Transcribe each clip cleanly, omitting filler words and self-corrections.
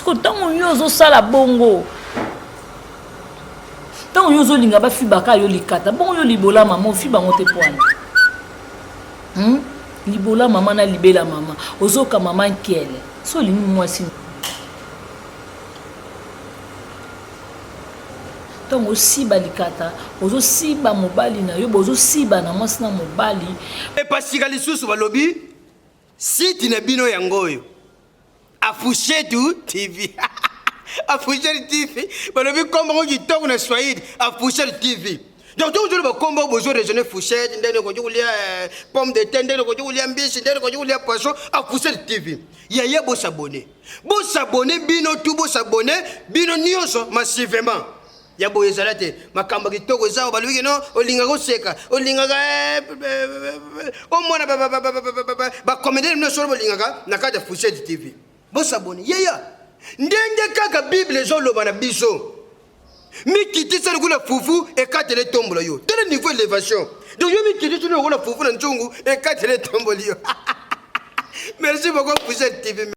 Sikoyo ntango yo ozosala bongo, ntango yo ozolinga bafibaka yo likata bongo, yo libola mama ofiba yango te pwani, Libola mama na libela mama, ozoka mama nkele. So olingi mwasi, ntango osiba likata, ozosiba mobali na yo, bozosiba na mwasi na mobali. Epasika lisusu balobi site na bino yango oyo Afushetu TV. Afushetu TV balobi nkombo yango kitoko na Swahili, Afushetu TV. Donc ntango ozoloba nkombo bozo raisonner fourchette ndenge okoki kolia eh, pomme de terre, ndenge okoki kolia mbisi, ndenge okoki kolia poisson. Afushetu TV, yaya, bosabone, bosabone bino tu, bosabone bino nyonso massivement. Ya boye ezala te, makambo ya kitoko eza awa. Balobi keno olingaka oseka, olingaka eh, eh, eh, omona bacomédien bino solo bolingaka na kati ya Fourchette TV. Bosabone, yaya, ndenge kaka Bible ezoloba na biso: mikitisa lokola fufu, ekatela etombola yo. Tala niveau élévation. Donc yo mikitisi lokola fufu na nzungu, ekatela etomboli yo. Merci beaucoup, Fourchette TV.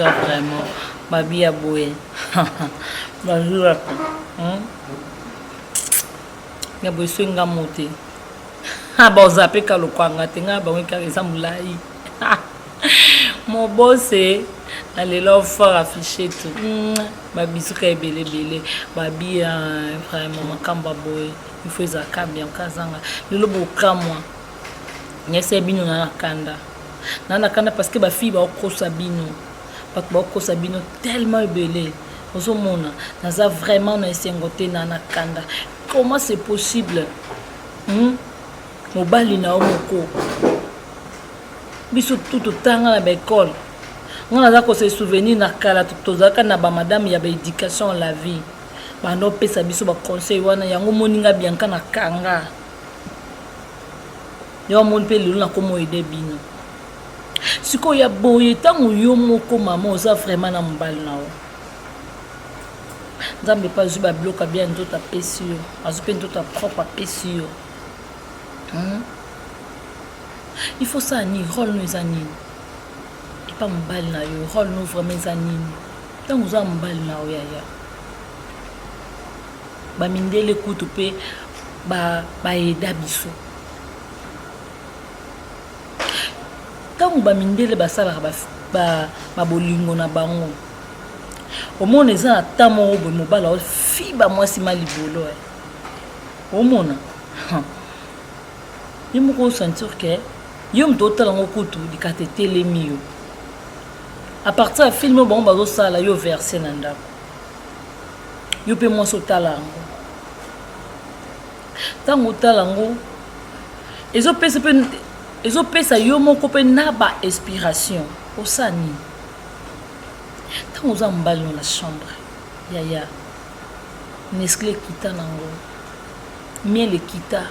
Vraiment babi ya boye bazwaka ya boye, so nga mo te baoza mpe kalokwanga te, ngai bango kaka eza molai mobose na lelo fort affiché tout babisuka ebele ebele babi. Vraiment makambo ya boye, il faut ezalaka bien. Kazanga lelo bokamwa nyese bino na kanda na kanda, parce que bafille baokosa bino, bato baokosa bino tellement ebele. Ozomona naza vraiment na esengo te na kanda. Comment c'est possible, Mobali na yo moko, biso tu totanga na baekole. Nga naza kose souvenir na kala, tozalaka na bamadame ya baéducation la vie, banda opesa biso baconseil wana. Yango moninga Bianka na kanga yo, amoni mpe lelo nakoma oede bino. Sikoyo ya boye, ntango yo moko mama oza vraiment na mobali na yo, Nzambe mpe azwi babiloko abia nzoto apesi yo, azwi mpe nzoto ya propre apesi yo, Il faut sala nini? Rôle no eza nini epa mobali na yo? Rôle no vraiment eza nini ntango oza mobali na yo? Yaya, bamindele kutu mpe baeda biso. Ntango bamindele basalaka babolingo na bango, omona eza na ta moko boye, mobali aofiba mwasi ma libolo. Omona ye moko osentir ke yo moto otala yango kutu likata etelemi yo. À partir ya film oyo bango bazosala, yo verse na ndako, yo mpe mwasi otala yango. Ntango otala yango, ezopesa mpe, ezopesa yo moko mpe na ba inspiration. Osala nini ntango oza mobali no na chambre? Yaya, Nestlé ekita nango, miel ekita,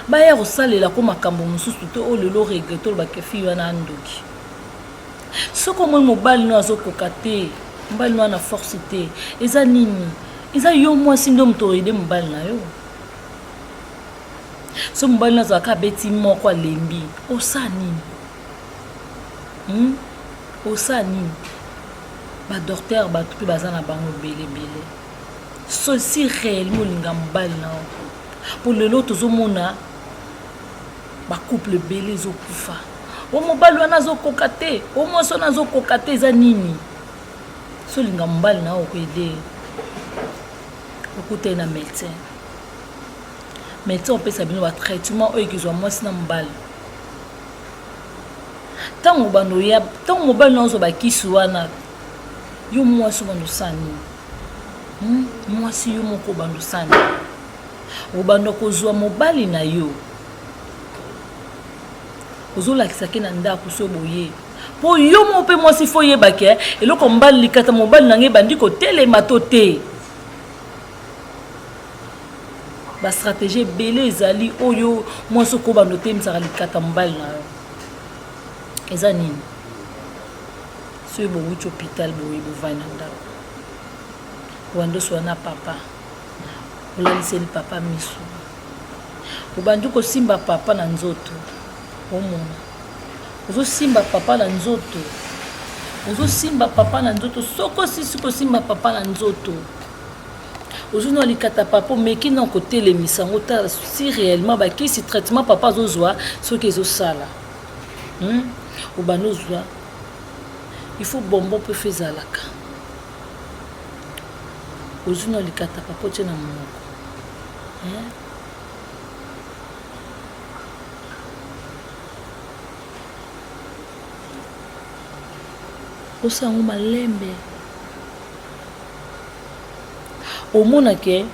baya kosalela ko makambo mosusu te. Oyo lelo regrete, olobaka fille wana andoki. Soki omoni mobali no azokoka te, mobali no ana force te, eza nini? Eza yo mwasi nde moto oede mobali na yo. So mobali no azalaka abeti moko alembi, osala nini, Osala nini? Badocteur bato mpe baza na bango ebele ebele. So si réellement olinga mobali na yo, mpo lelo tozomona bacouple ebele ezokufa, o mobali wana azokoka te, o mwasi wana azokoka te, eza nini? So olinga mobali na yo, okoede, okutani na médecin. Médecin opesa bino ba traitement oyo ekozwa mwasi na mobali. Ntango bando ya ntango mobali na ozwa bakisi wana, yo mwasi obanda osala nini? Hmm? Mwasi yo moko obanda osala nini? Obanda kozwa mobali na yo ozolakisa ke na ndako so boye mpo yo moko mpe mwasi fo oyeba ke eloko mobali likata mobali na ngai ebandi kotelema to te. Ba stratégie ebele ezali oyo mwasi okobanda otemisaka likata mobali na yo eza nini? Soki bowuti hôpital boye bovandi na ndako obandi oswa na papa, olaliseli papa miso, obandi kosimba papa na nzoto, omona ozosimba papa na nzoto, ozosimba papa na nzoto. Soki osisi kosimba papa na nzoto, ozwi na likata papa, omeki na kotelemisa yango, tala si réellement bakisi traitement papa azozwa soki ezosala. Obandi ozwa, il faut bonbon mpe fo ezalaka. Ozwi na likata papa, otie na monoko, osala yango malembe. Omona ke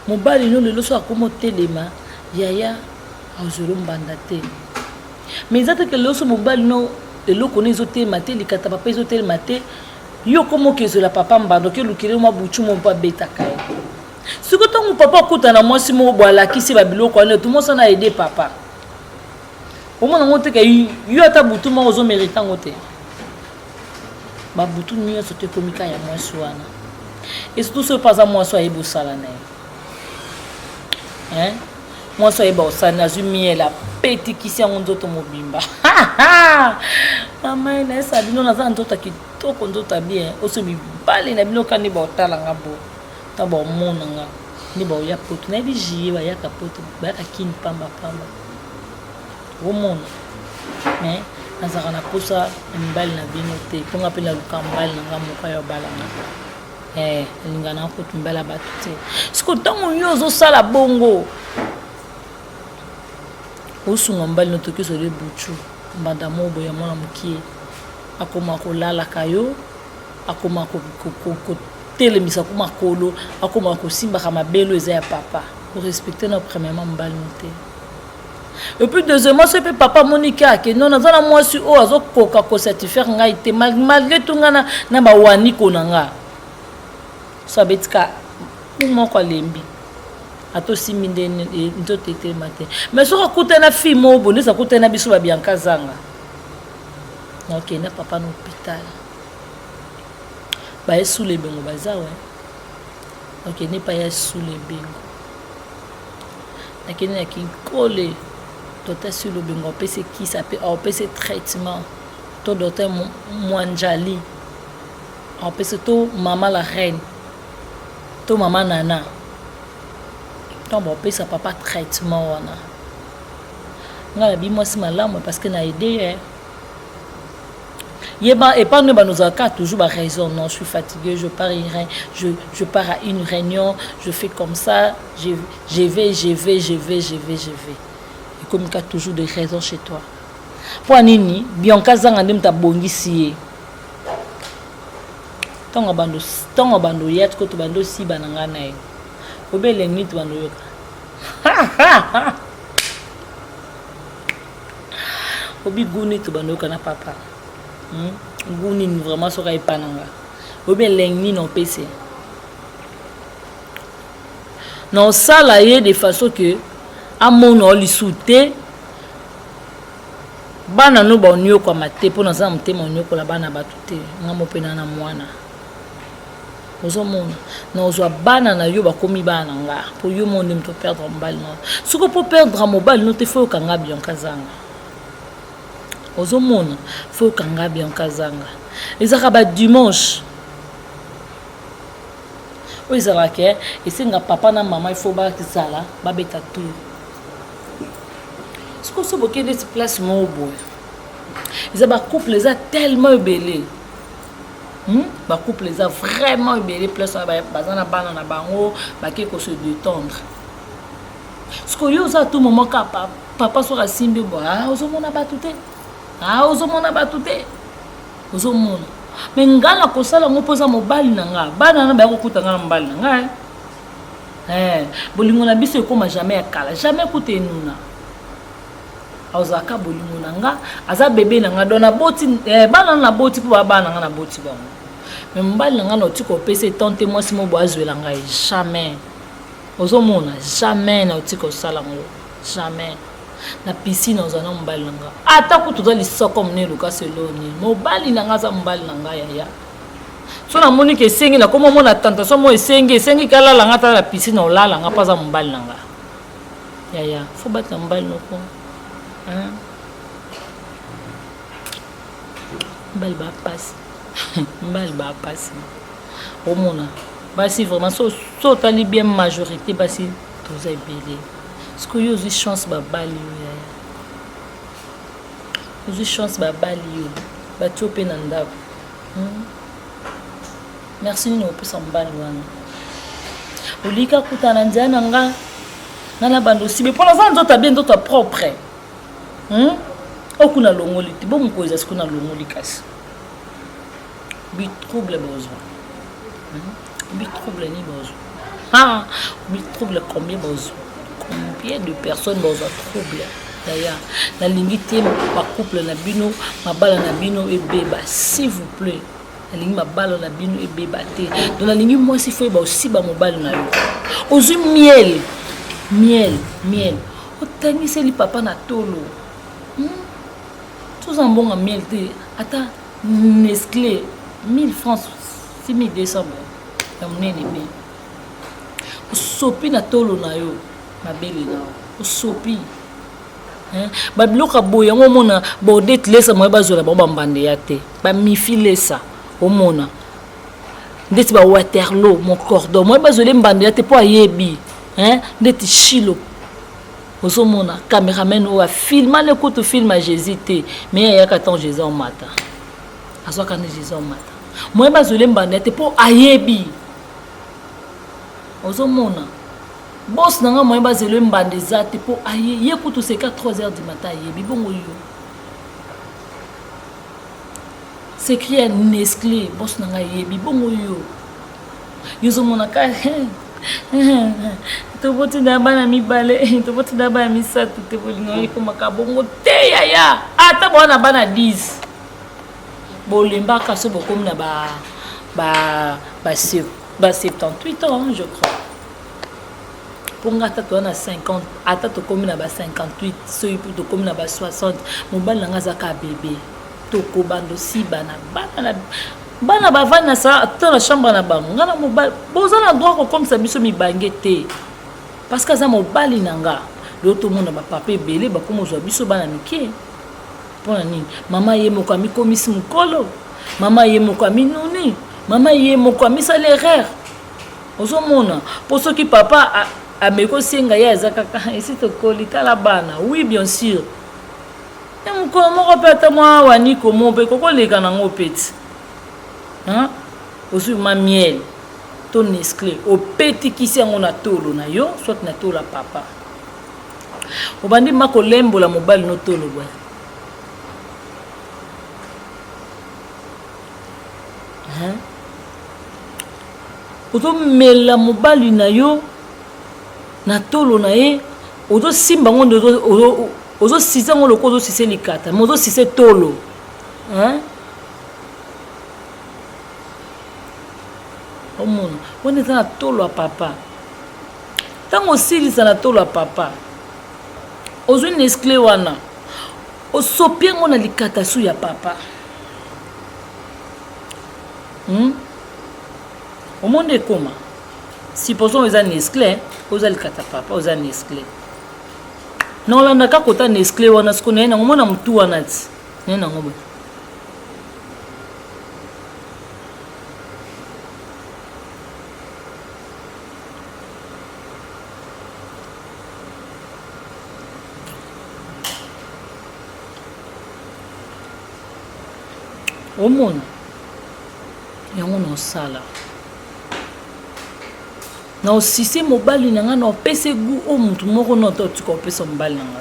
mobali no lelo so akoma otelema, yaya, azwelo mbanda te. Mais eza te ke lelo so mobali no eloko no ezotelema te, likata papa ezotelema te, yo okoma okezwela papa mbanda, okelukele mwa butu mo mpo abetaka ye. Sikoyo ntango papa akutana na mwasi moko boye, alakisi babiloko wana, to mwasi wana aide papa, omona yango te ke yo ata butu moko ozomerite yango te. Babutu nyonso to ekomi kaka ya mwasi wana. Et surtout soki mpo aza mwasi oyo ayebi osala na ye, mwasi oyo ayeba kosala na, azwi miel, apetikisi yango nzoto mobimba. Mama ye nayesa bino, naza na nzoto ya kitoko, nzoto ya bien. Oso mibali na bino kani baotalanga bo ntango baomona nga nde baoya poto, nayebi juillet bayaka poto, bayaka kini pamba pamba, omona. Mais nazalaka na posa ya mibali na bino te, mpo nga mpe naluka mobali na nga moko ayo abalanga. Nalinga na kutu mibali ya bato te. Siko ntango yo ozosala bongo, osunga mobali no, toki ozoli butu mbanda moko boye ya mwana mokie, akoma kolalaka yo, akoma kotelemisa ko makolo, akoma kosimbaka mabelo eza ya papa. Korespecte na premièrement mobali no te. Et puis deuxièmement, soki mpe papa amoni ke ake non, naza na mwasi oyo azokoka kosatisfaire ngai te malgré tout ngai na bawaniko na nga, so abetika ku moko, alembi, ata osimbi nde nzoto etelema te. Mais soki akutani na fille moko boye, ndeti akutani na biso babianka zanga, nakokende papa na hôpital, baye sula ebengo baza we, nakende epai ya sula ebengo, nakende na kinkole, docteur sula ebengo apesi kisi, apesi traitement, to docteur Mwanjali apesi, to mama la reine, to mama nana. Ntango baopesa papa traitement wana, ngai nabi mwasi malamu parce que na aide ye. Yeba epa no banozalaka toujours ba raison: non, je suis fatigué, je pars une, je pars à une réunion, je fais comme ça, je vais, je vais, je vais, je vais, je vais. Ekomi ka toujours des raisons chez toi. Mpo nini? Bianca azanga nde moto abongisi ye. Ntango bando ya tiko to bando osiba na ngai na ye, obe elengi nini to bando oyoka, obi guni to bando oyoka na papa, Gu nini vraiment soki ayepa na nga, obi elengi nini opesi na osala ye de façon que amona o lisu te. Bana no baoniokwama te, mpo naza na motema oniokola bana bato te. Nga mo mpe na na mwana, ozomona, na ozwa bana na yo bakomi bana na nga, mpo yo mo nde moto operdre mobali no. Soki mpo perdre mobali no te, fo yokanga Bianca zanga, ozomona, fo yokanga Bianca zanga. Ezalaka badimanche oyo ezalaka ke esenga papa na mama ifo bazala babeta tour. Sikoyo so bokende ti place moko boye, eza bacouple eza tellement ebele, Bacouple eza vraiment ebele place wana, baza na bana na bango, bake kose détendre. Sikoyo yo oza tout moment kaka papa soki asimbi bo ah, ozomona bato te ah, ozomona bato te ozomona me ngai nakosala yango mpo oza mobali na ngai bana na baya kokuta ngai na mobali na ngai eh, bolingo na biso ekóma jamais ya kala jamais kuta enuna azalaka bolingo na nga aza bebe na nga don naboti eh, bana na naboti mpo baa bana na nga naboti bango me mobali na nga na otika opesa etant te mwasi mo bo azwela ngai jamais ozomona jamais na otika osala yango jamais na piscine ozala na mobali na nga ata kutu oza lisoko monene lukasi eloni mobali na nga aza mobali na nga yaya so namoni ke esengi nakoma omona tentation mo esengi esengi kalala nga ata na piscine olala nga mpo aza mobali na nga yaya fo batela mobali noko mibali bapasi mibali bapasi omona basi vraiment so otali bien majorité basi toza ebele sikoyo yo ozwi chance babali yo yaya ozwi chance babali yo batio mpe na ndako hmm? Merci nini opesa mobali wana oliki akutana na nzela na nga nga na banda osibe mpo naza nzoto abie nzoto ya propre hmm? okuna longoli te bo mokolo eza sikoyo na longoli kasi bitrouble bozwa hmm? bitrouble nini bozwa ah, bitrouble combien bozwa combien de personnes bozwa trouble yaya nalingi te bacouple na bino mabala na bino ebeba s'il vous plaît Nalingi mabala na bino ebeba te. Donc nalingi mwasi fo yeba osiba mobali na yo. Ozwi miel, miel, miel. Otangiseli papa na tolo. Hmm? Toza mbonga miel te. Ata Nestlé 1000 francs 6200 bon. Ya monene bien. Osopi na tolo na yo mabele na yo. Osopi. Hein? Ba biloko ya boye yango omona baodete lesa moye bazwela bango bambanda ya te bamifi lesa omona ndeti ba waterloo mon cordon moye bazwela mbanda ya te mpo ayebi hein? Ndeti shilo ozomona cameraman oyo afilma ne kutu film ya jésus te me ayaka ntango jésus omata azwaka nde jésus omata moye bazwela mbanda ya te mpo ayebi ozomona Boss na nga moyen bazelo ye mbanda eza te po aye ye kutu seka 3 heures du matin ayebi bongo yo secret ya Nestle boss na nga ayebi bongo yo yo ozomona ka toboti na bana mibale toboti na bana misato te bolingo ekomaka bongo te yaya ata boa na bana 10 bolembaka so bokomi na ba ba ba ba 78 ans je crois mpo nga ata toza na 50 ata tokomi na ba 58 soki mpo tokomi na ba 60 mobali na nga aza kaka bebe tokobanda osibana bana na bana bavandi na sala to na chambre na bango nga na mobali boza na droit kokomisa biso mibange te parce que aza mobali na nga lelo tomona bapapa ebele bakoma ozwa biso bana mike mpo na nini mama ye moko amikomisi mokolo mama ye moko aminuni mama ye moko amisali erreur ozomona mpo soki papa ameki kosenga ye aza kaka esi tokoli tala bana oui bien sûr e mokolo moko mpe ata mwa waniko mo mpe kokoleka nango peti ozwi ma miel to nestle opetikisi yango na tolo na yo soit na tolo ya papa obandi ma kolembola mobali no tolo bwe hein? Ozomela mobali na yo na tolo na ye ozosimba yango nde ozosise yango lokola ozosise likata me ozosise tolo hein? Omona wana eza na tolo ya papa ntango osilisa na tolo ya papa ozwi nescle wana osopi yango na likata su ya papa hmm? Omoni ekoma supposons eza nescle oza likata papa oza nescle na olanda kaka ota nescle wana siko naye nango mona motu wana ti naye nango boye omona yango na osala. Na osise mobali na nga na opesa gout oyo motu moko no ata otika opesa mobali na nga.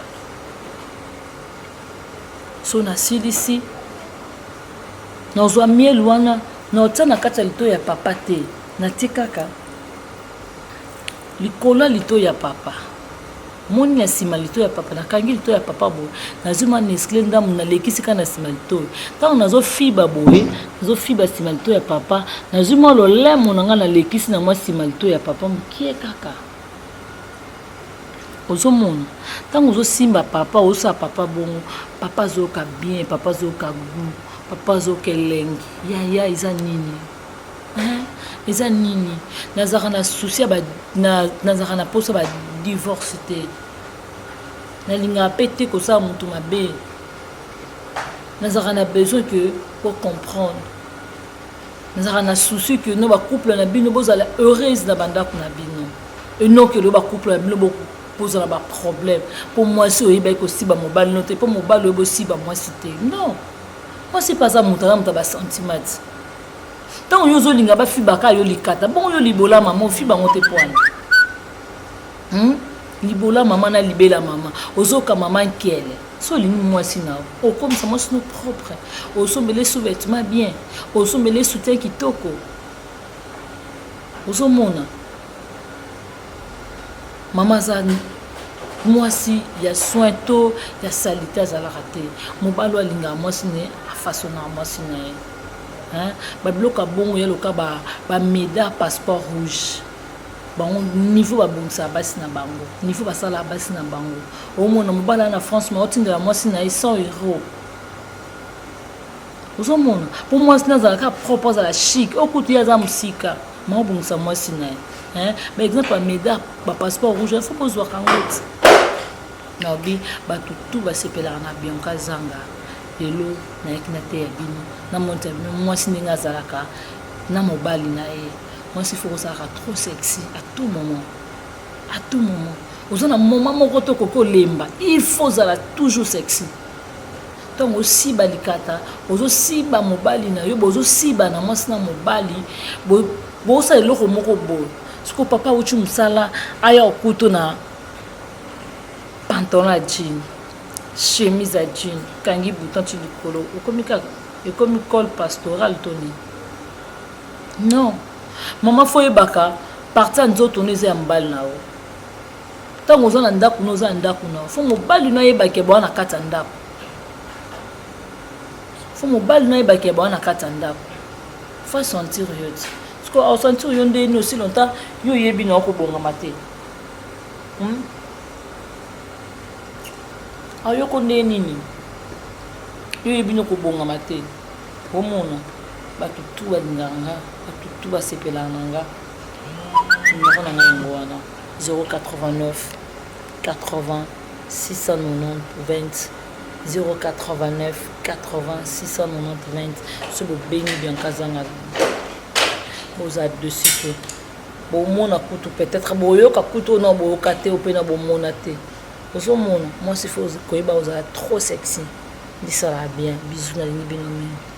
So nasilisi nazwa miel wana na otia na kati ya litoi ya papa te, natie kaka likolo ya litoi ya papa. Moni na nsima litoi ya papa, nakangi litoi ya papa boye, nazwi mwa Nestle ndambo nalekisi kaka na nsima litoi. Ntango nazofiba boye, nazofiba nsima litoi ya papa, nazwi mwa lolemo na ngai nalekisi na mwa nsima litoi ya papa mokie kaka. Ozomona ntango ozosimba papa, ozosala papa bongo, papa azoyoka bien, papa azoyoka gout, papa azoyoka elengi. Yaya eza nini? Hein? Eza nini? Nazalaka na souci ya ba nazalaka na posa ba divorce te. Nalingaka pe te kosala moto mabe. Nazalaka na besoin que bo comprendre. Nazalaka na souci que no ba couple na bino bozala heureuse na bandako na bino. Et non que lo ba couple na bino bo bozala ba problème po mwasi oyebaki kosiba mobali no te, po mobali oyebi osiba mwasi te. Non. Mwasi pe aza moto, aza moto ya ba sentiment. Ntango yo ozolinga bafibaka yo likata, bongo yo libola mama ofiba yango te pwani? Libola mama na libela mama, ozoka mama nkele. So olingi mwasi na yo, okomisa mwasi no propre, osombele sous-vêtement bien, osombele soutien kitoko. Ozomona mama aza mwasi ya soin to ya salite azalaka te. Mobali oyo alingaka mwasi na ye, afasonaka mwasi na ye. Hein? Ba biloko ya bongo ya loka ba, ba meda passeport rouge. Bango niveau babongisaka basi na bango, niveau basalaka basi na bango. Omona mobali na France ma otindela mwasi na ye 100 euros. Ozomona po mwasi na azalaka propre, azala chic, okutu ye aza mosika, ma obongisa mwasi na ye. Hein? Ba exemple ya meda ba passeport rouge, il faut bozwaka yango ti. Naobi bato tout basepelaka na Bianca Zanga. Lelo nayaki nateya bino, namonisa bino mwasi ndenge azalaka na mobali na ye. Mwasi faut kozalaka trop sexy à tout moment. À tout moment. Oza na moment moko to koki olemba, il faut ozala toujours sexy. Ntango osiba likata, ozosiba mobali na yo, bozosiba na mwasi na mobali, bosala eloko moko boye. Sikoyo papa awuti mosala, aya okuto na pantalon ya jean, chemise ya jean, kangi bouton ti likolo, okomi kaka ekomi col pastoral to nini? Non, mama fo oyebaka partie ya nzoto no eza ya mobali na yo. Ntango oza na ndako no, oza na ndako na yo, fo mobali no ayebake boa na kati ya ndako. Fo mobali no ayebake boa na kati ya ndako, fo asentir yo ti siko asentir yo ndeni aussi longtemps yo oyebi na okobongama te. Ayoko nde nini? Yo oyebi no kobongama te. Omona bato tu balingaka nga, bato tu basepelaka na nga. Numero na nga yango wana 089 80 690 20, 089 80 690 20. So bobengi Bianca Zanga, boza dessus te. Bomona kutu peut-être boyoka kutu oyo na boyoka te, ope na bomona te. Ozomona mwasi faut koyeba ozala trop sexy, ndisalaka bien. Bisous, nalingi bino mingi.